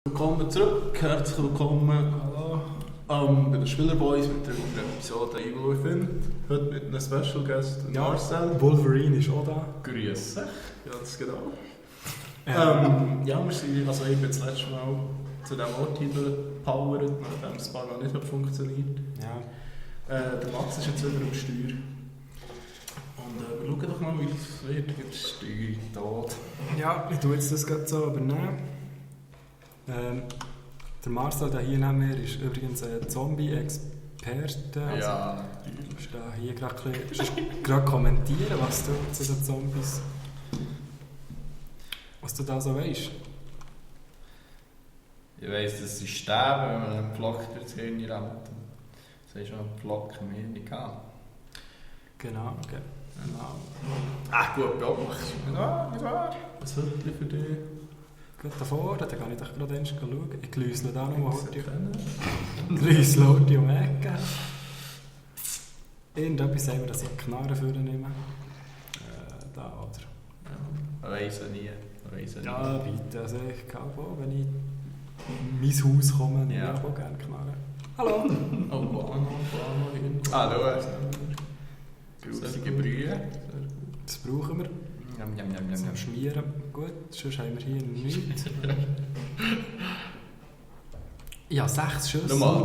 Willkommen zurück, herzlich willkommen bei den Spielerboys mit der Episode Evil Within. Heute mit einem Special Guest, Marcel. Wolverine ist auch da. Grüß dich, ganz genau. Ich bin das letzte Mal zu diesem Ort hingepowert, nachdem es ein paar Mal nicht funktioniert. Ja. Der Max ist jetzt wieder am Steuer. Und wir schauen doch mal, wie es wird. Gibt es Steuer tot? Ja, ich tue jetzt das gerade so übernehmen. Der Marcel der hier neben mir ist übrigens ein Zombie-Experte. Also, Ja, natürlich. Ich da hier gerade kommentieren, was du zu den Zombies, was du da so weißt. Ich weiss, dass sie sterben, wenn man einen Pflock durchs Hirn rennt. Das ist schon einen Pflock im Hirn gehabt. Genau. Gut beobachtet. Nicht wahr? Ein Hütchen für dich. Gut davor, da kann ich doch gerade erst schauen. Ich glüssle da nochmal heute. kennen. Glüssle heute um die Ecke. Irgendetwas sagen wir, dass ich eine Knarre vornehme. Da, oder? Man weiss ja nie. Ja, bitte. Also ich glaube auch, wenn ich in mein Haus komme, nehme ich auch gerne Knarre. Hallo! Oh, Guano irgendwo. Hallo! Grusige Brühe. Das brauchen wir. Zum Schmieren. Gut, sonst haben wir hier nichts. Ja, 6 Schüsse. Schau mal,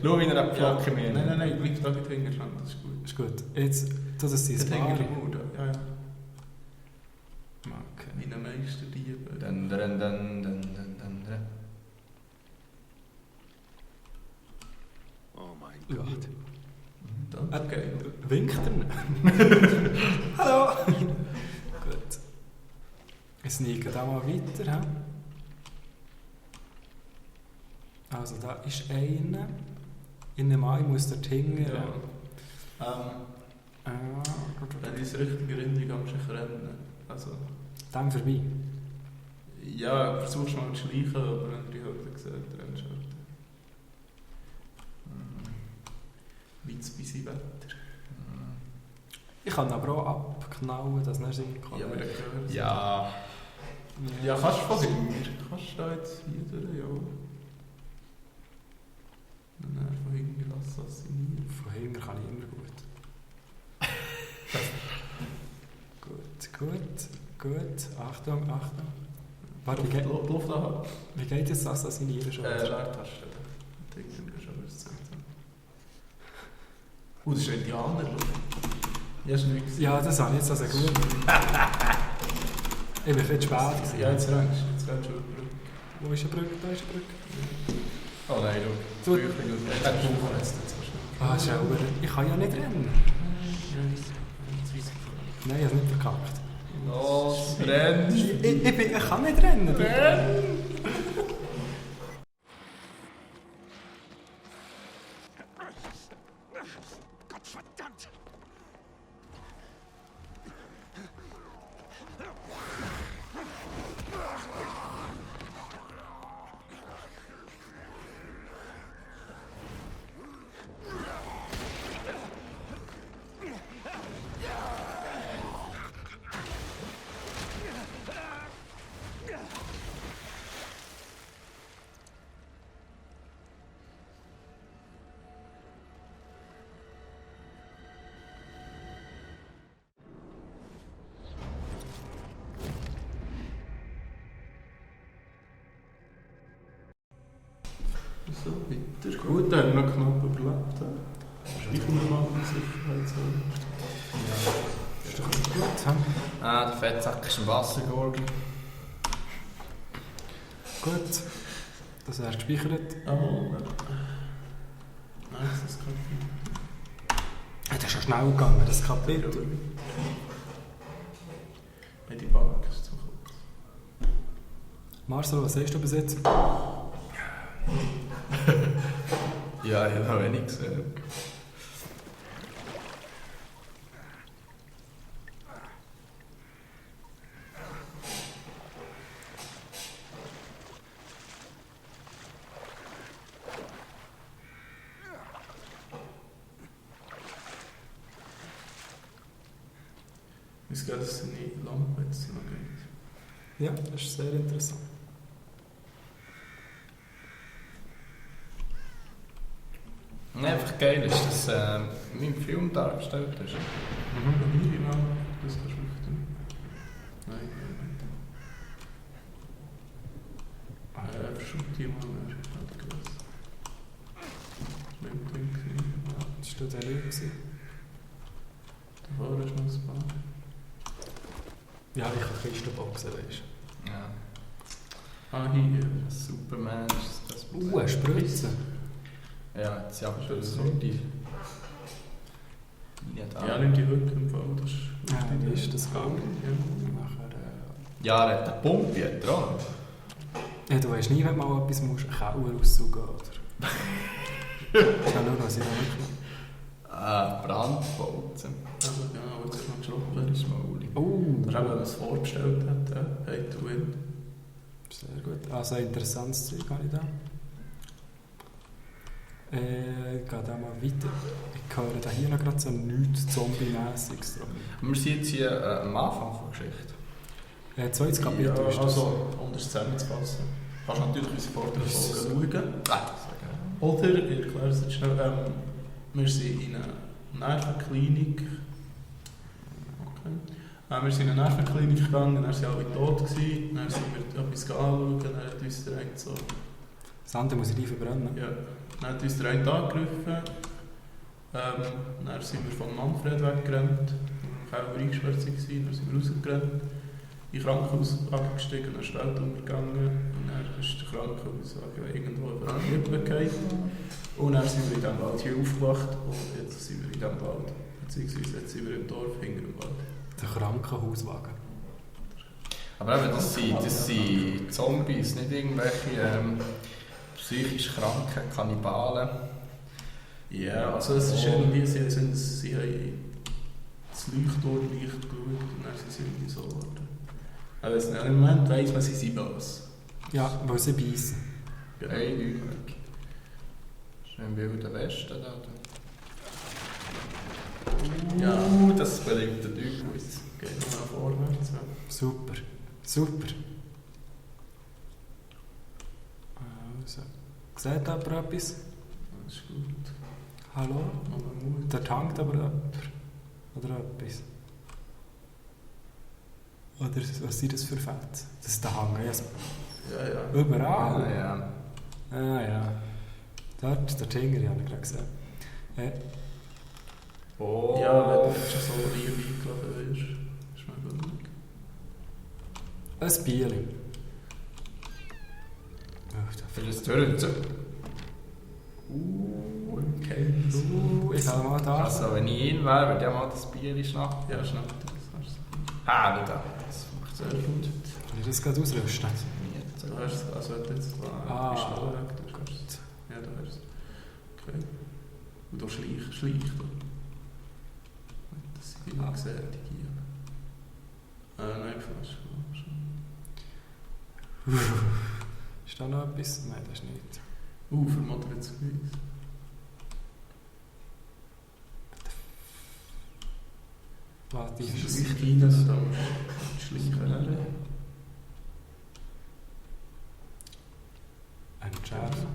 schau, wie er einen Pflock im Hirn hat. Nein, bleib da nicht hinten dran, das ist gut. Ist gut. Jetzt, das ist Das sein hängt Bar. im Mund, ja. Okay. Wie ein Meisterdieb. Dann. Oh mein Gott. Dann, okay. Winkt er? Hallo! Gut. Jetzt sneaken wir mal weiter. He? Also da ist einer. In dem Mai muss der hinten. Ja. Wenn ich es richtig erinnere, kannst du dich rennen. Also, Dem vorbei. ja, versuchst mal zu schleichen, aber wenn du die Hälfte siehst, rennst du halt. Witz bei seinem Wetter. Ich kann aber auch abknallen, dass er singt. Ja, aber der gehört. Ja. Ja, kannst du von hinten. Kannst du da jetzt hier durch, ja. Und dann von hinten assassinieren. Von hinten kann ich immer gut. Gut. Achtung. Warte, Luft anhalten. wie geht jetzt das Assassinieren schon? Leertaste. Denken wir schon, was es sagt. Das ist ein Indianer, ja, ist nichts. Ja, das habe ich jetzt also gut. Ich bin viel spät gewesen. Ja, jetzt rennst du. Jetzt rennst du über die Brücke. Wo ist eine Brücke? Da ist eine Brücke. Oh nein, Du- du. Ah, schau, ich kann ja nicht rennen. Nein, ich habe es nicht verkackt. Los, renn! Ich kann nicht rennen. Gottverdammt! So, weiter. Gut, dann haben wir noch knapp überlebt. Speichern wir mal die Sicherheit so. Ist doch gut. Der Fettsack ist im Wasser geworden. Gut. Das wäre gespeichert. Oh, nein, das kann Das ist ja schnell gegangen, das Kapitel. ich. Die Bank ist zu kurz. Marcel, was sagst du bis jetzt? Ja, ich habe wenig gesehen. Es geht, dass seine Lampe jetzt noch geht. Ja, das ist sehr interessant. Einfach geil ist, dass wie im Film dargestellt ist. Genau, das kannst du öffnen. Nein, nein. Verschubt die mal, er ist halt gross. Das war im Ding gewesen. Das war der nicht. Davor ist noch ein paar. Ja, ich habe Christenboxen, weißt Ja. Hier. Superman ist das du. Eine Spritze. Ja, jetzt ja schon so die. Nicht Ja, nimm die wirklich im Fall. Das ist Ja, wie ist das gegangen? Ja. Nachher, Ja, er hat eine Pumpe, hat er auch. ja, du weißt nie, wenn du mal etwas musst, Kauer raussaugen, oder? Schau nur, was ich noch nicht Brandbolzen. Also genau, jetzt ist noch geschrubbt. Schmauli. Oh, Das ist eben, was vorbestellt hat. Pay to win. sehr gut. Also ein interessantes Zeug habe ich da. Ich gehe da mal weiter. Ich höre da hier noch gerade so nichts Zombie-mässiges dran. Wir sind jetzt hier am Anfang der Geschichte. Zweites Kapitel Ja, ist das. also, um das zusammenzufassen. Kannst du natürlich unsere vorderen Folgen schauen. Ah, Oder, ich erkläre es jetzt schnell, wir sind in eine Nervenklinik. Okay. Wir sind in eine Nervenklinik gegangen, dann waren sie alle tot gewesen, dann sind wir etwas anschauen, dann hat uns der eine so... Das andere muss ich nie verbrennen. Ja, dann hat uns der eine angerufen, dann sind wir von Manfred weggerannt, wo wir im Keller eingesperrt waren, dann sind wir rausgerannt, in den Krankenhaus abgestiegen, dann Welt umgegangen und dann ist der Krankenhauswagen irgendwo über die Lippen gefallen. Und dann sind wir in diesem Wald hier aufgewacht und jetzt sind wir in diesem Wald, beziehungsweise jetzt sind wir im Dorf hinter dem Wald. Der Krankenhauswagen. Aber eben, das sind Zombies, nicht irgendwelche psychisch kranken Kannibalen. Ja, also es ist irgendwie, sie haben das Leuchtturmlicht geschaut und dann sind sie irgendwie so geworden. Also im Moment weiss man, sie sind böse. Ja, weil sie beißen. Genau. Hey, Lüge. Schön im Wilden Westen da. Ja. Das bringt den Teufel aus. Geht nochmal vorwärts. Ja. Super. Super. Also. Seht jemand etwas? Das ist gut. Hallo? Aber Mut. Dort hängt aber jemand. Oder etwas. Oder was sind das für Fetzen? Das ist der Hang. Ja, ja. Überall. Ja. Ah ja. Dort hinten, habe ich gerade gesehen. Oh. Ja, wenn du schon so lieb eingeladen wirst, ist mir gut. Ein Bier. Für das Türchen. Okay. Ich kann mal da. Also, wenn ich ihn wäre, würde ich mal das Bier schnappen. Ja, schnell. Das hast du. Ah, da. Das funktioniert. Sehr gut. Kann ich das gerade ausrüsten? Du hast also wenn du jetzt Ah. bist du weg, du kannst ja, du hast okay. Und du schleicht. Das sind die noch gesehen, die hier. Nein, fast. Ist da noch etwas? Nein, das ist nicht. Vermoddert zu Geweiss. Warte, Die ist es. schleicht rein, da musst du schleichen. Ein Schärfer.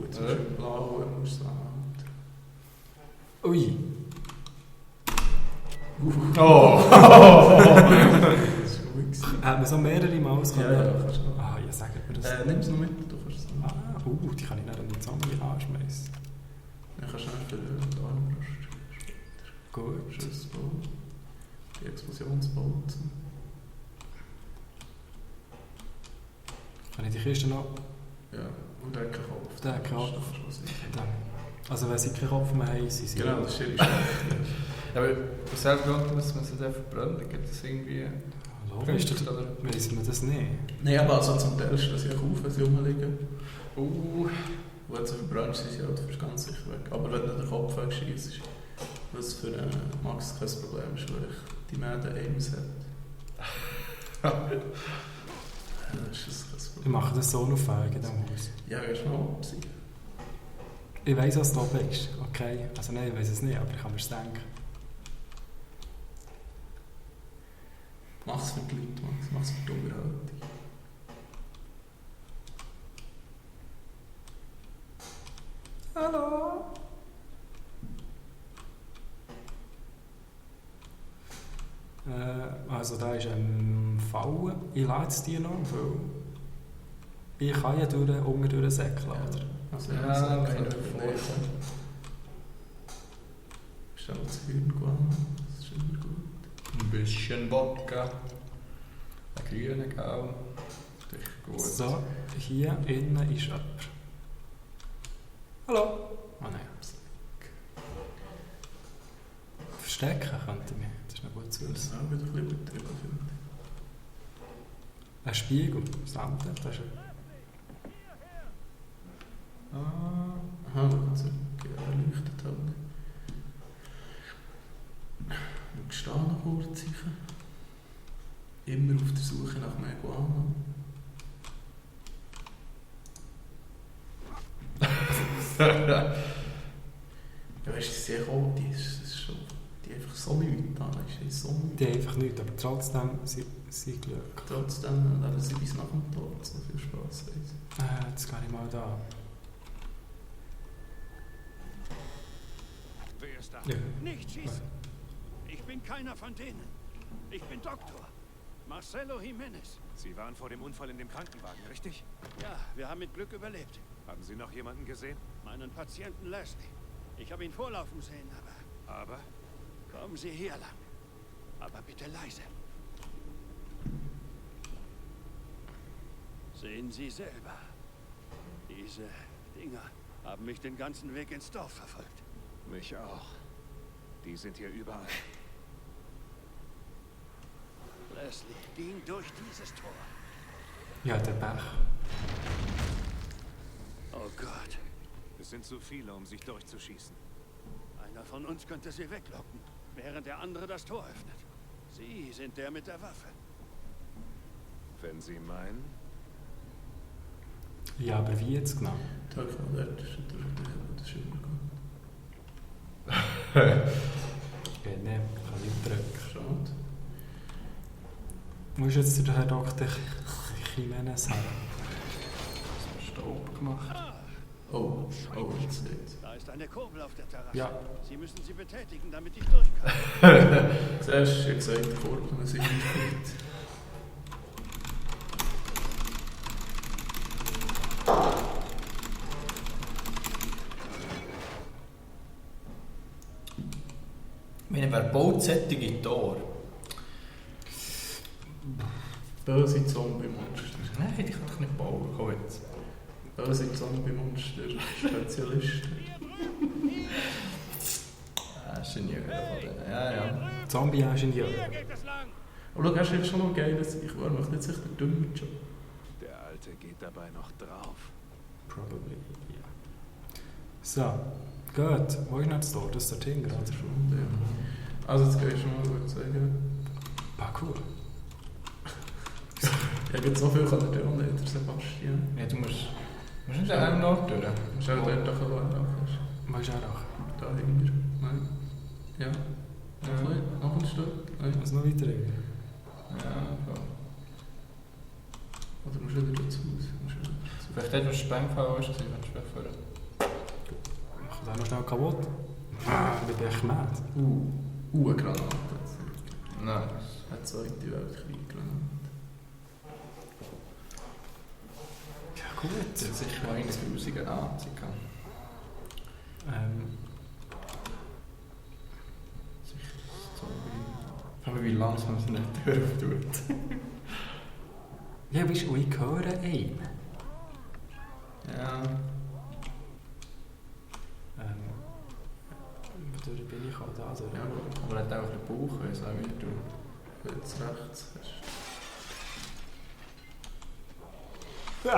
Jetzt ist es blau, und musst du sagen. Ui! Oh! Das ist gut gewesen. Hat man so mehrere Maus Ja, ja, kannst du noch. Ah, ja, sag mir das. Nimm es noch mit, du kannst es noch. Die kann ich nicht an den Zombie anschmeißen. Ja, kannst du nicht für die Armbrust. Gut. Schussball. Die Explosionsbolzen. Kann ich die Kiste noch? Ja, und der hat keinen Kopf. Der hat keinen Kopf. Das ist schon sicher. Dann. Also wenn sie keinen Kopf mehr haben, sind sie... Genau, das ist ihre Stärke. Aber aus selber Grund muss man sie dann verbrennen. Gibt es irgendwie... Logisch, oder weiss man das nicht? Nein, aber also zum Teil stehen sie auch auf, wenn sie rumliegen. Oh. Und wenn sie verbrannt sind, sind sie halt ganz sicher weg. Aber wenn du den Kopf wegschießt, was für Max kein Problem ist, weil ich die Mäden Aims hat. Das ist kein Ich Problem. mache das so auf in diesem Haus. Ja, gehst du mal ob sie. Ich weiss, was da oben ist. Okay, also nein, ich weiss es nicht, aber ich kann mir es denken. Mach's für die Leute, Max. Mach's für die Unterhaltung. Hallo? Also da ist ein Fallen. Ich lade es dir noch, weil ich kann ja unten durch den Säckchen, oder? Also, Ja, das kann kann ich ich mir vorstellen. Stell das Hirn an, das ist immer gut. Ein bisschen Wodka. Ein grüner, gell? Richtig gut. So, hier innen ist jemand. Hallo? Oh nein. Verstecken könnte mich. Das ist noch gut zu Das ist wissen. auch wieder ein bisschen übertrieben, finde Ein Spiegel. Sanden, das ist Ah. Aha, also, erleuchtet halt. Ich stehe noch kurz sicher. Immer auf der Suche nach Marihuana. Ja, weißt du, sie sehen auch, die ist schon, die einfach so nichts da, weißt du, so nichts. die einfach nichts, aber trotzdem sie Glück. Trotzdem leben sie bis nach dem Tod, so viel Spass haben sie. Jetzt gehe ich mal da. Wer ist da? Ja. Nicht schießen! Ich bin keiner von denen. Ich bin Doktor. Marcelo Jiménez. Sie waren vor dem Unfall in dem Krankenwagen, richtig? Ja, wir haben mit Glück überlebt. Haben Sie noch jemanden gesehen? Meinen Patienten Leslie. Ich habe ihn vorlaufen sehen, aber Aber kommen Sie hier lang. Aber bitte leise. Sehen Sie selber. Diese Dinger haben mich den ganzen Weg ins Dorf verfolgt. mich auch. Die sind hier überall. Leslie ging durch dieses Tor. Ja, der Pech. Oh Gott. Es sind zu viele, um sich durchzuschießen. Einer von uns könnte sie weglocken, während der andere das Tor öffnet. Sie sind der mit der Waffe. Wenn Sie meinen. Ja, aber wie jetzt genau? Tag von dort ist natürlich das ist immer gut. Geht nicht, kann nicht drücken. Schade. Wo ist jetzt der Herr Dr. Jiménez her? Staub gemacht. Oh, jetzt nicht. Da ist eine Kurbel auf der Terrasse. Ja. Sie müssen sie betätigen, damit ich durch kann. Zuerst hast du gesagt, die Kurbeln sind nicht gut. Wer baut solche Tore? Böse Zombie-Monster. Nein, die kann ich nicht bauen. Komm jetzt. Böse Zombie-Monster, Spezialisten. Ingenieur von denen. Ja, ja. Zombie-Ingenieur. Geht es lang! Aber schau, hast du jetzt schon noch geil, dass ich war, macht jetzt echt der dumme Job. Der Alte geht dabei noch drauf. Probably, ja. So, gut. Wo ist noch das Tor? Das ist dort hinten, oder? Ja. Also jetzt gehst du mal gut sagen. Parkour. Ja, gibt so viel kann er tun, der Sebastian. Ja, du musst nicht an einem Ort durch. Du musst auch dort doch ein Wo ist er auch? Da hinter. Nein. Ja. Noch ein Stück. Nein. Muss noch weiter rein? Ja, voll. Oder musst du wieder dazu? Vielleicht hat das Sprengfall ist, wenn du Sprengfall. Mach das auch noch schnell kaputt. Mit der Kmet. Eine Granate. Nein. Eine zweite Weltkrieg-Granate. Ja, gut. Das ist sicher mal 1'000 Nazi. Sicher so wie... Aber wie langsam es nicht tut. Ja, weißt du, ich höre einen. Ja. Wodurch bin ich auch da? Also, Ja, Aber er hat auch einen Bauch, wie soll ich tun? jetzt rechts. Du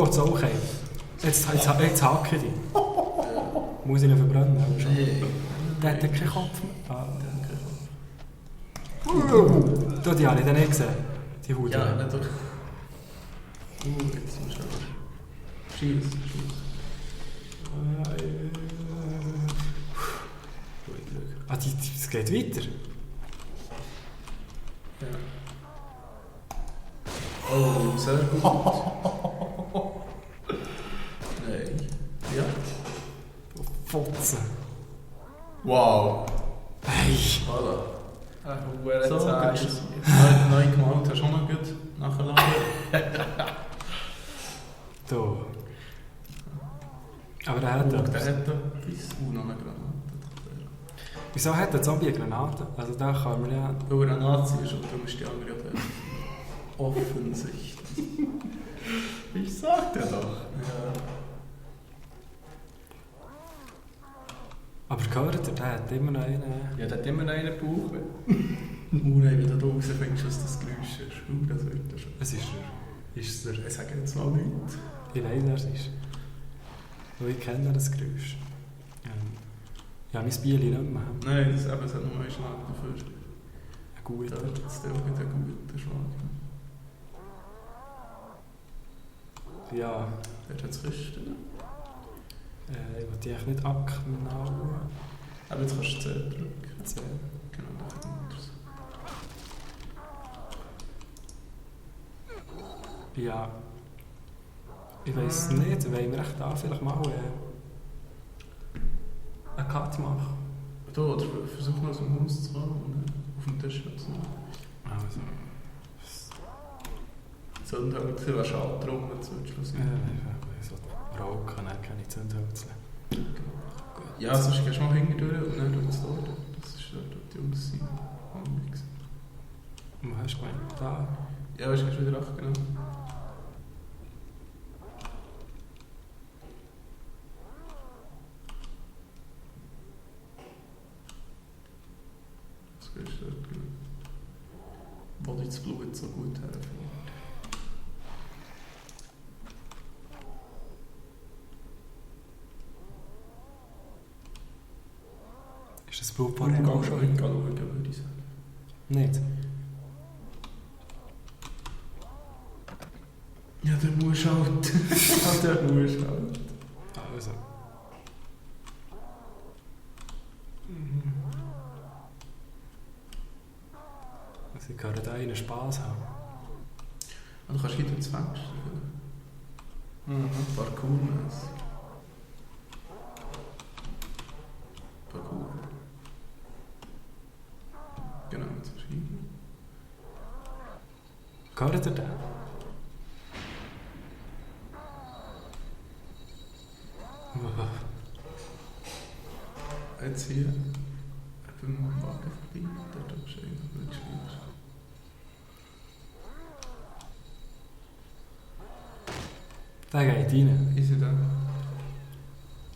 hast auch einen. Jetzt hacke ich dich. Muss ich ihn verbrennen? Aber schon. Der hat keinen Kopf mehr. Du, die habe ich dann nicht gesehen. Die Haut. Ja, nicht doch. Jetzt musst du aber... Schieß. Es geht weiter. Ja. Oh, sehr gut. Nein. Ja. Katze. Wow. Hey! Voilà. Ein hoher So, Zeichen. gut. Neu gemalt, hast du auch noch gut nachgeladen. Da. Aber der hat Der hat etwas. etwas. Noch eine Granate. Wieso hat der Zombie eine Granate? Also da kann man ja... Weil er ein Nazi ist und darum ist die andere ja dort. Offensichtlich. Ich sag dir doch. Ja. Aber gehört ihr, der hat immer noch einen... Ja, der hat immer noch einen Bauch. Nein, wenn du rausfindest, was das Geräusch ist. Das wird er schon. Es ist er. Ist er? Ich sage jetzt mal nichts. Ich weiß, wer es ist. Weil ich kenne das Geräusch. Ja, mein Bier nicht mehr. Nein, das hat nur einen Schlag dafür. Ein guter. Da hat es auch nicht einen guten Schlag. Ja. Wer hat es Kisten? Ich will die eigentlich nicht abknallen. Aber jetzt kannst du 10 drücken. 10. Genau, da kommt es. Ja. Ich weiß nicht, wollen wir echt da vielleicht mal einen Cut machen? Da, oder versuch mal aus dem Haus zu kommen und auf dem Tisch zu machen. Also. Zündhölzer wäre schade drum, wenn es Schluss So rauchen, dann keine Zündhölzer. Ja, sonst gehst du mal hinten durch und dann durch das Tor. Das ist dort die Jungs sein. Wo hast du gemeint? Da? Ja, weißt du, gehst wieder recht, genau. Das gehst du dort, genau. Wo dich das Blut so gut herfindet. Ist das Blut Und vorher? geh schon hin schauen, würde ich sagen. Nicht? Ja, der muss halt. Ja, der muss halt. Also. Also ich höre da einen Spass haben. Und du kannst hinter das Fenster. Parkour-mässig. Parkour. Genau, jetzt verschieben. Hört ihr den? Jetzt hier beim Wagen vorbei, dort bist du eigentlich nicht schwierig. Der geht rein. Ist er da?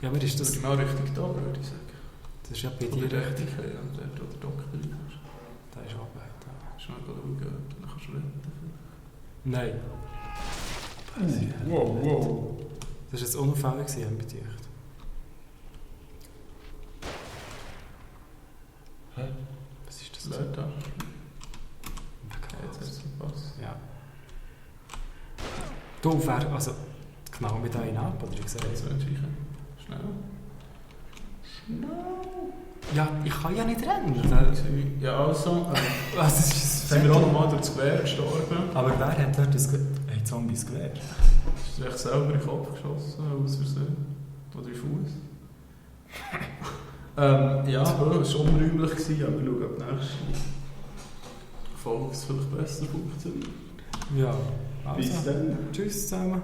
Ja, aber ist Das das... ist genau richtig da, würde ich sagen. Das ist ja bei Oder dir richtig, richtig. ja, dort, wo der Doktor ist. Der ist oben. Da. Schnell schauen, dann kannst du retten. Nein. Wow. Das war jetzt unauffällig, haben wir gedacht. Hä? Was ist das? Leute, Okay. jetzt hast du Pass. Ja. Du, wer, also, genau mit einen ab, oder wie gesagt? Jetzt wünsche ich schnell. Ja, ich kann ja nicht rennen. Ja, also, Was ist sind wir auch nochmal durch das Gewehr gestorben. Aber wer hat dort das hey, Zombies Gewehr? Ist echt selber in den Kopf geschossen, aus Versehen. Oder in den Fuß. Ja, es war unräumlich, aber schauen, ob die nächste Folge vielleicht besser funktioniert. Ja, also. Bis dann. Tschüss zusammen.